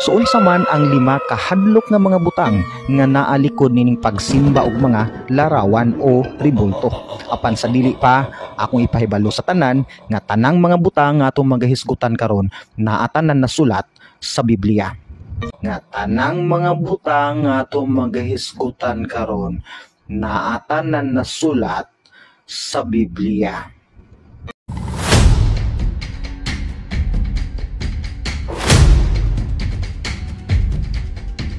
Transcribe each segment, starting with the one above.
So unsa man ang lima ka hadlok nga mga butang nga naa likod nining pagsimba og mga larawan o ribulto? Apan sa dili pa, akong ipahibalo sa tanan nga tanang mga butang nga atong magahisgutan karon naa tanan nasulat sa Biblia. Nga tanang mga butang nga atong magahisgutan karon naa tanan nasulat sa Biblia.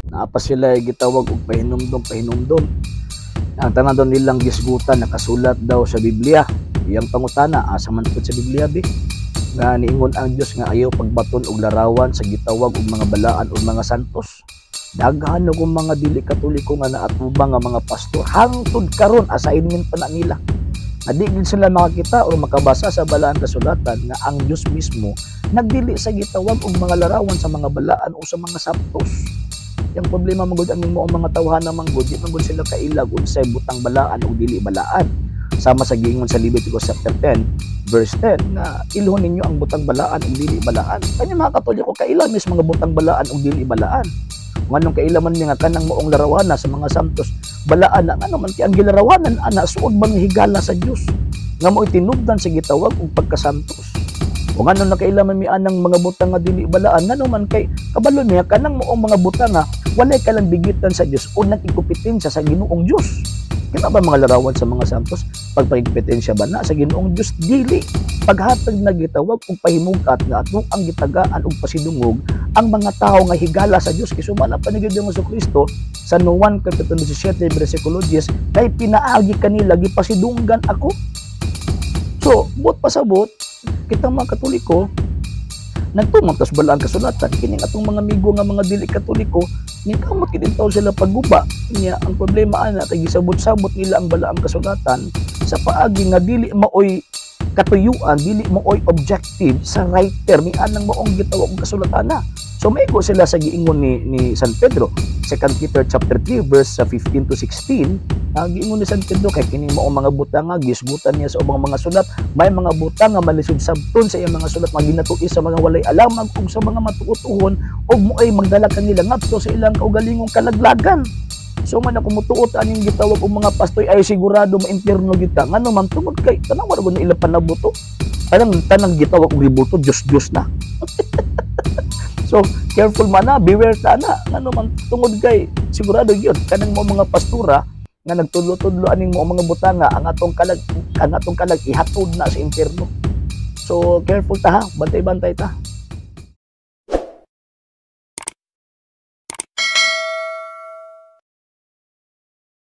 Naa pa sila gitawag og pahinumdom pahinumdom. Ang tanan daw nilang gisgutan nakasulat daw sa Biblia. Iyang pangutana, asa man pud sa Biblia bi nga niingon ang Dios nga ayaw pagbaton og larawan sa gitawag og mga balaan o mga santos? Daghan og mga dili Katoliko nga naatubang nga mga pastor hangtod karon assignment pa na nila. Na di gid sila makakita o makabasa sa balaan kasulatan nga ang Dios mismo nagdili sa gitawag og mga larawan sa mga balaan o sa mga santos. Yang problema man gud ang mo ang mga tawhana man gud, di man gud sila kailag unsay butang balaan o dili balaan. Sama sa giingon sa Leviticus chapter 10 verse 10 nga ilhon ninyo ang butang balaan ug dili balaan. Kanya mga Katoliko kaila mis mga butang balaan ug dili balaan. Nganong kaila man mi nga kanang maong larawana sa mga santos balaan na, ngano man kay ang gilarawanan ana suod bang higala sa Dios nga mo'y tinubdan sa gitawag og pagkasantos? O ngano nakaila man mi anang mga butang nga dili balaan, ngano man kay kabalo niya kanang maong mga butang nga walay kalambigitan sa Dios o nagikompetensya sa Ginoong Dios? Kita ba mga larawan sa mga santos pagpagkompetensya ba na sa Ginoong Dios? Dili. Paghatag na gitawag og pahimugat nga atong ang gitagaan og pasidungog ang mga tawo nga higala sa Dios, kay sumala pa ni Ginoong Kristo sa Juan kapitulo 17 bersikulo 10, kay pinaagi kanila gipasidunggan ako. So, buot pasabot, kitang mga Katoliko nagtuman tas balaan kasulatan. Kining atong mga amigo nga mga dili Katoliko, ningkamot gid taw sila pagguba niya. Ang problema ana kay gisabot-sabot nila ang balaang kasulatan sa paagi nga dili maoy katuyuan, dili maoy objective sa writer ni anang maong gitawag og kasulatan na. So maigo sila sa giingon ni San Pedro, 2 Peter chapter 3 verse 15 to 16. Ang giingon ni San Pedro kay kini mao mga butang nga gisgutan niya sa ubang mga sulat, may mga butang nga malisod sabton sa iyang mga sulat nga ginatuis sa mga walay alamag ug sa mga matuotuhon ug moay magdala kanila ngadto sa ilang kaugalingong kalaglagan. So man ako mutuot aning gitawag og mga pastoy ay sigurado maimpierno gyud ka. Ngano man? Tungod kay tanaw ra gud na ilang panabuto. Tanang tanang gitawag og rebulto, Dios Dios na. So careful man na, beware ta na. Ngano man? Tungod kay sigurado gyud kanang mo mga pastura nga nagtudlo-tudlo aning mo mga butanga, ang atong kalag ihatod na sa impierno. So careful ta ha, bantay-bantay ta.